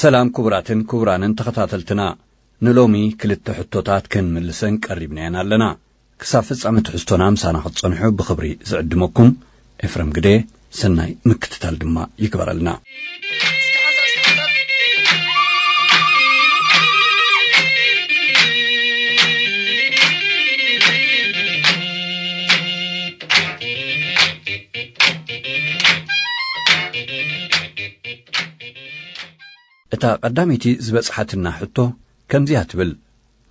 ሰላም ክቡራትን ክቡራንን ተኸታተልትና፣ ንሎሚ ክልተ ሕቶታት ክንምልሰን ቀሪብናየን ኣለና። ክሳብ ፍጻመ ትሕዝቶና ምሳና ክትጸንሑ ብኽብሪ ዝዕድመኩም ኤፍረም ግደ፣ ሰናይ ምክትታል ድማ ይግበረልና። እታ ቀዳመይቲ ዝበጽሓትና ሕቶ ከምዚኣ ትብል፣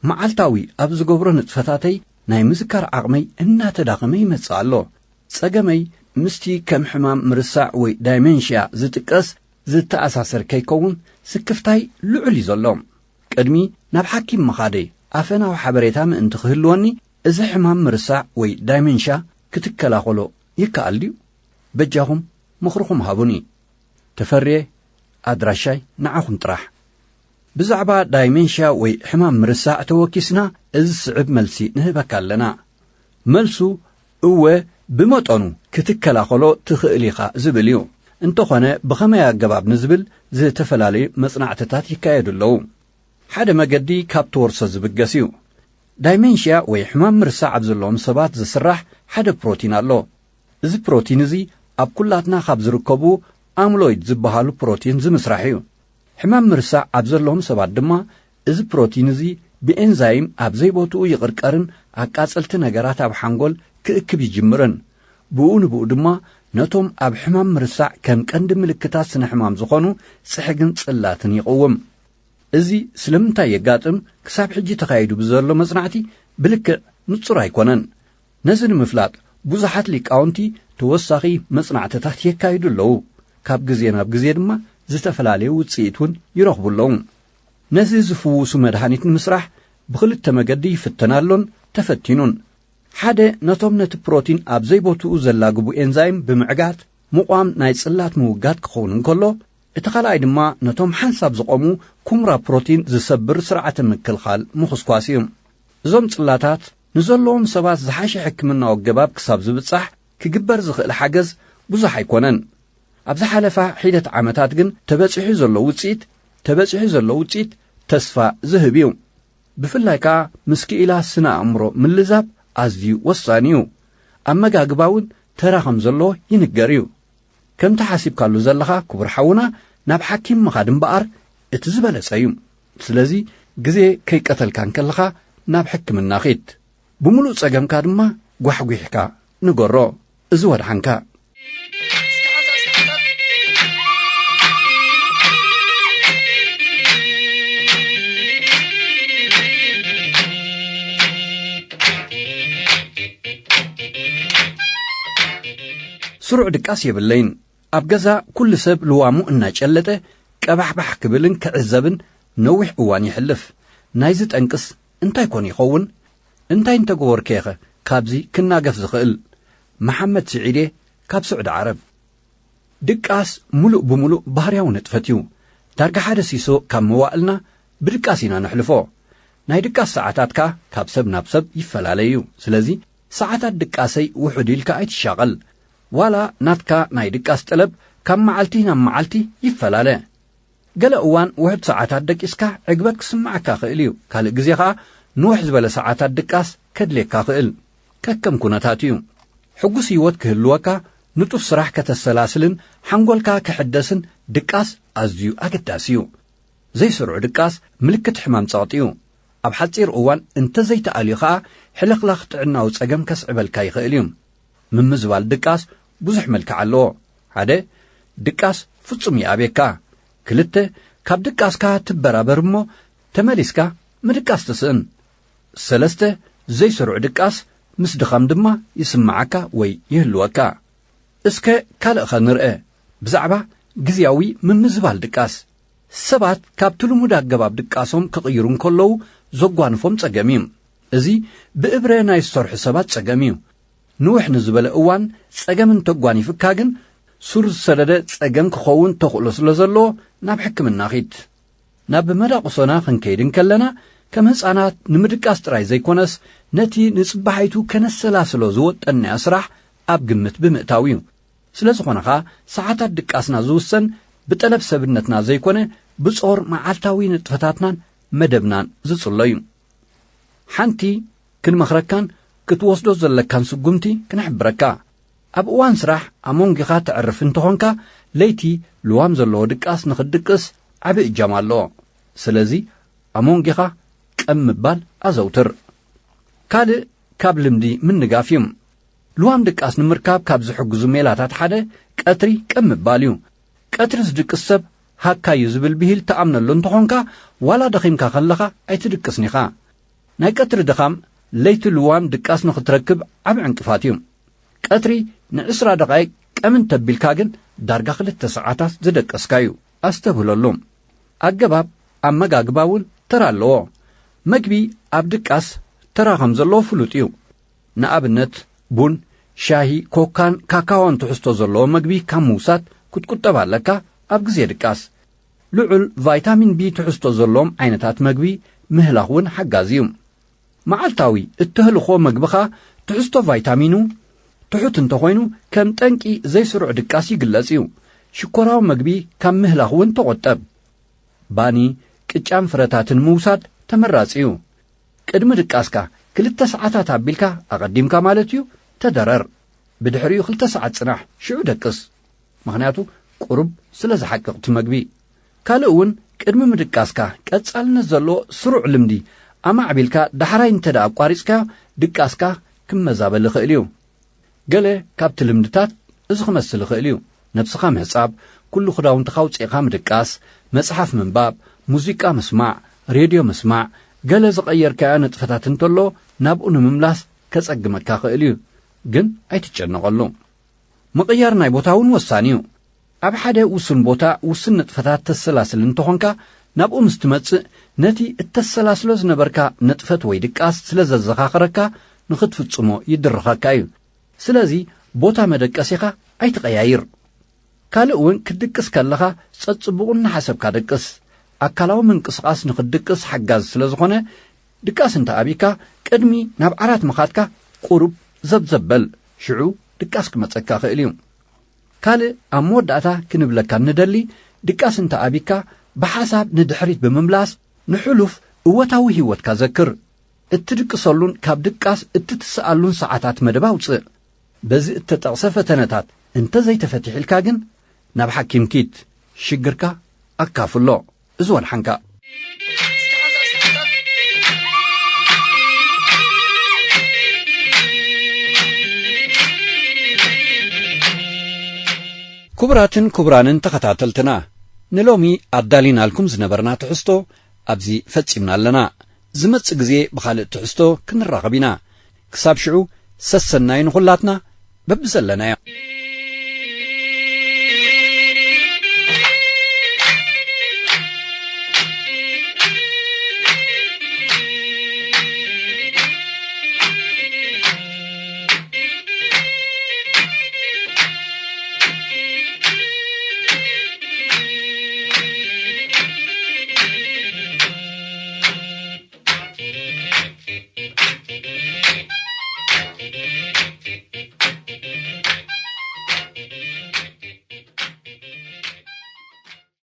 መዓልታዊ ኣብ ዝገብሮ ንጥፈታተይ ናይ ምዝካር ዓቕመይ እናተዳኸመ ይመጽእ ኣሎ። ጸገመይ ምስቲ ከም ሕማም ምርሳዕ ወይ ዳይመንሽያ ዝጥቀስ ዝተኣሳሰር ከይከውን ስክፍታይ ልዑል እዩ ዘሎ። ቅድሚ ናብ ሓኪም ምኻደይ ኣፈናዊ ሓበሬታ ምእንቲ ክህልወኒ፣ እዚ ሕማም ምርሳዕ ወይ ዳይመንሽያ ክትከላኸሎ ይከኣል ድዩ? በጃኹም ምኽርኹም ሃቡኒ። ተፈርየ፣ ኣድራሻይ ንዓኹም ጥራሕ። ብዛዕባ ዳይመንሽያ ወይ ሕማም ምርሳዕ ተወኪስና፣ እዚ ዝስዕብ መልሲ ንህበካ ኣለና። መልሱ፣ እወ፣ ብመጠኑ ክትከላኸሎ ትኽእል ኢኻ ዝብል እዩ። እንተኾነ፣ ብኸመይ ኣገባብ ንዝብል ዝተፈላለዩ መጽናዕትታት ይካየዱ ኣለዉ። ሓደ መገዲ ካብ ትወርሶ ዝብገስ እዩ። ዳይመንሽያ ወይ ሕማም ምርሳዕ ኣብ ዘለዎም ሰባት ዝስራሕ ሓደ ፕሮቲን ኣሎ። እዚ ፕሮቲን እዚ ኣብ ኩላትና ካብ ዝርከቡ ኣምሎይድ ዝበሃሉ ፕሮቲን ዝምስራሕ እዩ። ሕማም ምርሳዕ ኣብ ዘለዎም ሰባት ድማ እዚ ፕሮቲን እዚ ብኤንዛይም ኣብ ዘይቦትኡ ይቕርቀርን ኣቃጸልቲ ነገራት ኣብ ሓንጎል ክእክብ ይጅምርን። ብኡ ንብኡ ድማ ነቶም ኣብ ሕማም ምርሳዕ ከም ቀንዲ ምልክታት ስነ ሕማም ዝኾኑ ጽሕግን ጽላትን ይቕውም። እዚ ስለምንታይ የጋጥም ክሳብ ሕጂ ተኻይዱ ብዘሎ መጽናዕቲ ብልክዕ ንጹር ኣይኮነን። ነዚ ንምፍላጥ ብዙሓት ሊቃውንቲ ተወሳኺ መጽናዕትታት የካይዱ ኣለዉ። ካብ ግዜ ናብ ግዜ ድማ ዝተፈላለዩ ውጽኢት እውን ይረኽቡ ኣለዉ። ነዚ ዝፍውሱ መድሃኒት ንምስራሕ ብኽልተ መገዲ ይፍተን ኣሎን ተፈቲኑን። ሓደ፣ ነቶም ነቲ ፕሮቲን ኣብ ዘይቦትኡ ዘላግቡ ኤንዛይም ብምዕጋት ምቋም ናይ ጽላት ምውጋድ ክኸውን እንከሎ፣ እቲ ካልኣይ ድማ ነቶም ሓንሳብ ዝቖሙ ኩምራ ፕሮቲን ዝሰብር ስርዓተ ምክልኻል ምኹስኳስ እዩ። እዞም ጽላታት ንዘለዎም ሰባት ዝሓሸ ሕክምናዊ ኣገባብ ክሳብ ዝብጻሕ ክግበር ዝኽእል ሓገዝ ብዙሕ ኣይኮነን። ኣብ ዝሓለፋ ሒደት ዓመታት ግን ተበጺሑ ዘሎ ውጽኢት፣ ተበጺሑ ዘሎ ውጽኢት ተስፋ ዝህብ እዩ። ብፍላይ ከኣ ምስ ክኢላ ስነ ኣእምሮ ምልዛብ ኣዝዩ ወሳኒ እዩ። ኣመጋግባ እውን ተራ ከም ዘለዎ ይንገር እዩ። ከምቲ ሓሲብካሉ ዘለኻ ክቡር ሓውና፣ ናብ ሓኪም ምኻድ እምበኣር እቲ ዝበለጸ እዩ። ስለዚ ግዜ ከይቀተልካ እንከለኻ ናብ ሕክምና ኺድ። ብምሉእ ጸገምካ ድማ ጓሕጒሕካ ንገሮ። እዚ ወድሓንካ። ስሩዕ ድቃስ የብለይን። ኣብ ገዛ ኩሉ ሰብ ልዋሙ እናጨለጠ ቀባሕባሕ ክብልን ክዕዘብን ነዊሕ እዋን የሕልፍ። ናይዚ ጠንቅስ እንታይ ኮን ይኸውን? እንታይ እንተገበርኩ ኢኸ ካብዚ ክናገፍ ዝኽእል? መሓመድ ስዒድ እየ ካብ ስዑዲ ዓረብ። ድቃስ ምሉእ ብምሉእ ባህርያዊ ንጥፈት እዩ። ዳርጋ ሓደ ሲሶ ካብ መዋእልና ብድቃስ ኢና ነሕልፎ። ናይ ድቃስ ሰዓታትካ ካብ ሰብ ናብ ሰብ ይፈላለ እዩ። ስለዚ ሰዓታት ድቃሰይ ውሑድ ኢልካ ኣይትሻቐል። ዋላ ናትካ ናይ ድቃስ ጠለብ ካብ መዓልቲ ናብ መዓልቲ ይፈላለ። ገለ እዋን ውሑድ ሰዓታት ደቂስካ ዕግበት ክስምዓካ ይኽእል እዩ። ካልእ ግዜ ኸኣ ንውሕ ዝበለ ሰዓታት ድቃስ ከድልየካ ይኽእል። ከከም ኩነታት እዩ። ሕጉስ ህይወት ክህልወካ፣ ንጡፍ ስራሕ ከተሰላስልን ሓንጎልካ ክሕደስን ድቃስ ኣዝዩ ኣገዳሲ እዩ። ዘይስሩዕ ድቃስ ምልክት ሕማም ጸቕጢ እዩ። ኣብ ሓጺር እዋን እንተ ዘይተኣልዩ ኸኣ ሕልኽላኽ ጥዕናዊ ጸገም ከስዕበልካ ይኽእል እዩ። ምምዝባል ድቃስ ብዙሕ መልክዕ ኣለዎ። ሓደ፣ ድቃስ ፍጹም ይኣብየካ። ክልተ፣ ካብ ድቃስካ ትበራበር እሞ ተመሊስካ ምድቃስ ትስእን። ሰለስተ፣ ዘይስሩዕ ድቃስ ምስ ድኻም ድማ ይስምዓካ ወይ ይህልወካ። እስከ ካልእ ኸ ንርአ፣ ብዛዕባ ግዝያዊ ምምዝባል ድቃስ። ሰባት ካብቲ ልሙድ ኣገባብ ድቃሶም ክቕይሩ እንከለዉ ዘጓንፎም ጸገም እዩ። እዚ ብእብረ ናይ ዝሰርሑ ሰባት ጸገም እዩ። ንውሕ ንዝበለ እዋን ጸገም እንተጓኒፍካ ግን፣ ሱር ዝሰደደ ጸገም ክኸውን ተኽእሎ ስለ ዘለዎ ናብ ሕክምና ኺድ። ናብ መዳቕሶና ክንከይድ እንከለና፣ ከም ህጻናት ንምድቃስ ጥራይ ዘይኮነስ፣ ነቲ ንጽባሒቱ ከነሰላስሎ ዝወጠንናዮ ስራሕ ኣብ ግምት ብምእታው እዩ። ስለ ዝኾነ ኸኣ፣ ሰዓታት ድቃስና ዝውሰን ብጠለብ ሰብነትና ዘይኮነ፣ ብጾር መዓልታዊ ንጥፈታትናን መደብናን ዝጽሎ እዩ። ሓንቲ ክንመኽረካን ክትወስዶ ዘለካን ስጉምቲ ክንሕብረካ። ኣብ እዋን ስራሕ ኣሞንጊኻ ተዕርፍ እንተኾንካ፣ ለይቲ ልዋም ዘለዎ ድቃስ ንኽትድቅስ ዓቢ እጃም ኣለዎ። ስለዚ ኣሞንጊኻ ቀም ምባል ኣዘውትር። ካልእ ካብ ልምዲ ምንጋፍ እዩ። ልዋም ድቃስ ንምርካብ ካብ ዝሕግዙ ሜላታት ሓደ ቀትሪ ቀም ምባል እዩ። ቀትሪ ዝድቅስ ሰብ ሃካዩ ዝብል ብሂል ትኣምነሉ እንተኾንካ፣ ዋላ ደኺምካ ከለኻ ኣይትድቅስን ኢኻ። ናይ ቀትሪ ድኻም ለይቲ ልዋም ድቃስ ንኽትረክብ ዓቢ ዕንቅፋት እዩ። ቀትሪ ንዕስራ ደቓይቅ ቀም እንተቢልካ ግን ዳርጋ ክልተ ሰዓታት ዝደቀስካዩ። ኣስተብህለሉ። ኣገባብ ኣመጋግባ እውን ተራ ኣለዎ። መግቢ ኣብ ድቃስ ተራ ከም ዘለዎ ፍሉጥ እዩ። ንኣብነት ቡን፣ ሻሂ፣ ኮካን ካካዎን ትሕዝቶ ዘለዎ መግቢ ካብ ምውሳድ ክትቁጠብ ኣለካ። ኣብ ግዜ ድቃስ ልዑል ቫይታሚን ቢ ትሕዝቶ ዘለዎም ዓይነታት መግቢ ምህላኽ እውን ሓጋዚ እዩ። መዓልታዊ እተህልኾ መግብኻ ትሕዝቶ ቫይታሚኑ ትሑት እንተኾይኑ ከም ጠንቂ ዘይስሩዕ ድቃስ ይግለጽ እዩ። ሽኮራዊ መግቢ ካብ ምህላኽ እውን ተቖጠብ። ባኒ፣ ቅጫን ፍረታትን ምውሳድ ተመራጺ እዩ። ቅድሚ ድቃስካ ክልተ ሰዓታት ኣቢልካ፣ ኣቐዲምካ ማለት እዩ፣ ተደረር። ብድሕሪኡ ክልተ ሰዓት ጽናሕ፣ ሽዑ ደቅስ። ምኽንያቱ ቁሩብ ስለ ዝሓቅቕ እቲ መግቢ። ካልእ እውን ቅድሚ ምድቃስካ ቀጻልነት ዘለዎ ስሩዕ ልምዲ ኣማዕቢልካ ዳሕራይ እንተ ደኣ ኣቋሪጽካዮ ድቃስካ ክመዛበል ይኽእል እዩ። ገለ ካብቲ ልምድታት እዚ ክመስል ይኽእል እዩ። ነብስኻ ምሕጻብ፣ ኩሉ ክዳውንትኻ ኣውጺእኻ ምድቃስ፣ መጽሓፍ ምንባብ፣ ሙዚቃ ምስማዕ፣ ሬድዮ ምስማዕ፣ ገለ ዝቐየርካዮ ንጥፈታት እንተሎ ናብኡ ንምምላስ ከጸግመካ ይኽእል እዩ። ግን ኣይትጨነቐሉ። ምቕያር ናይ ቦታ እውን ወሳኒ እዩ። ኣብ ሓደ ውሱን ቦታ ውሱን ንጥፈታት ተሰላስል እንተኾንካ፣ ናብኡ ምስ ትመጽእ ነቲ እተሰላስሎ ዝነበርካ ንጥፈት ወይ ድቃስ ስለ ዘዘኻኽረካ ንኽትፍጽሞ ይድርኸካ እዩ። ስለዚ ቦታ መደቀሲኻ ኣይትቐያይር። ካልእ እውን ክትድቅስ ከለኻ ጸጽቡቑ እናሓሰብካ ደቅስ። ኣካላዊ ምንቅስቓስ ንኽትድቅስ ሓጋዚ ስለ ዝኾነ ድቃስ እንተ ኣቢካ ቅድሚ ናብ ዓራት ምኻድካ ቁሩብ ዘብዘብ በል። ሽዑ ድቃስ ክመጸካ ይኽእል እዩ። ካልእ ኣብ መወዳእታ ክንብለካ እንደሊ፣ ድቃስ እንተ ኣቢካ ብሓሳብ ንድሕሪት ብምምላስ ንሕሉፍ እወታዊ ህይወትካ ዘክር። እትድቅሰሉን ካብ ድቃስ እትትስኣሉን ሰዓታት መደብ ኣውጽእ። በዚ እተጠቕሰ ፈተነታት እንተ ዘይተፈቲሕልካ ግን ናብ ሓኪም ኪድ፣ ሽግርካ ኣካፍሎ። እዚ ወድሓንካ። ክቡራትን ክቡራንን ተኸታተልትና፣ ንሎሚ ኣዳሊናልኩም ዝነበርና ትሕዝቶ ኣብዚ ፈጺምና ኣለና። ዝመጽእ ግዜ ብኻልእ ትሕዝቶ ክንራኸብ ኢና። ክሳብ ሽዑ ሰሰናዩ ንኹላትና በብዘለናዮ።